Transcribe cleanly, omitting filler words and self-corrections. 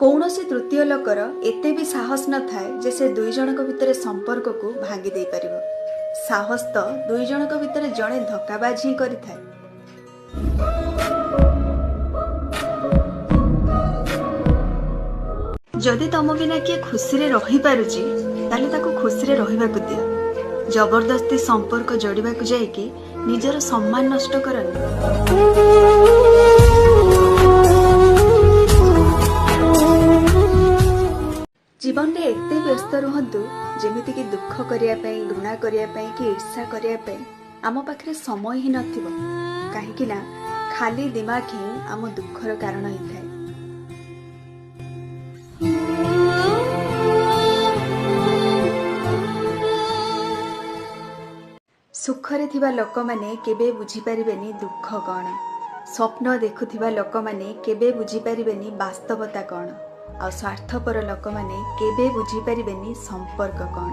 କୌଣସି ତୃତୀୟ ଲୋକର ଏତେ ବି ସାହସ ନଥାଏ ଯେ ସେ ଦୁଇ ଜଣଙ୍କ ଭିତରେ ସମ୍ପର୍କକୁ ଭାଙ୍ଗି ଦେଇପାରିବ। ସାହସ ତ ଦୁଇ ଜଣଙ୍କ ଭିତରେ ଜଣେ ଧକ୍କାବାଜ ହିଁ କରିଥାଏ। ଯଦି ତମ ବିନା କିଏ ଖୁସିରେ ରହିପାରୁଛି, ତାହେଲେ ତାକୁ ଖୁସିରେ ରହିବାକୁ ଦିଅ। ଜବରଦସ୍ତି ସମ୍ପର୍କ ଯୋଡ଼ିବାକୁ ଯାଇକି ନିଜର ସମ୍ମାନ ନଷ୍ଟ କରନି। ଜୀବନରେ ଏତେ ବ୍ୟସ୍ତ ରୁହନ୍ତୁ, ଯେମିତିକି ଦୁଃଖ କରିବା ପାଇଁ, ଘୃଣା କରିବା ପାଇଁ କି ଈର୍ଷା କରିବା ପାଇଁ ଆମ ପାଖରେ ସମୟ ହିଁ ନଥିବ। କାହିଁକି ନା ଖାଲି ଦିମାଗ ହିଁ ଆମ ଦୁଃଖର କାରଣ ହେଇଥାଏ। ସୁଖରେ ଥିବା ଲୋକମାନେ କେବେ ବୁଝିପାରିବେନି ଦୁଃଖ କ'ଣ। ସ୍ୱପ୍ନ ଦେଖୁଥିବା ଲୋକମାନେ କେବେ ବୁଝିପାରିବେନି ବାସ୍ତବତା କ'ଣ। ଆଉ ସ୍ୱାର୍ଥପର ଲୋକମାନେ କେବେ ବୁଝିପାରିବେନି ସମ୍ପର୍କ କ'ଣ।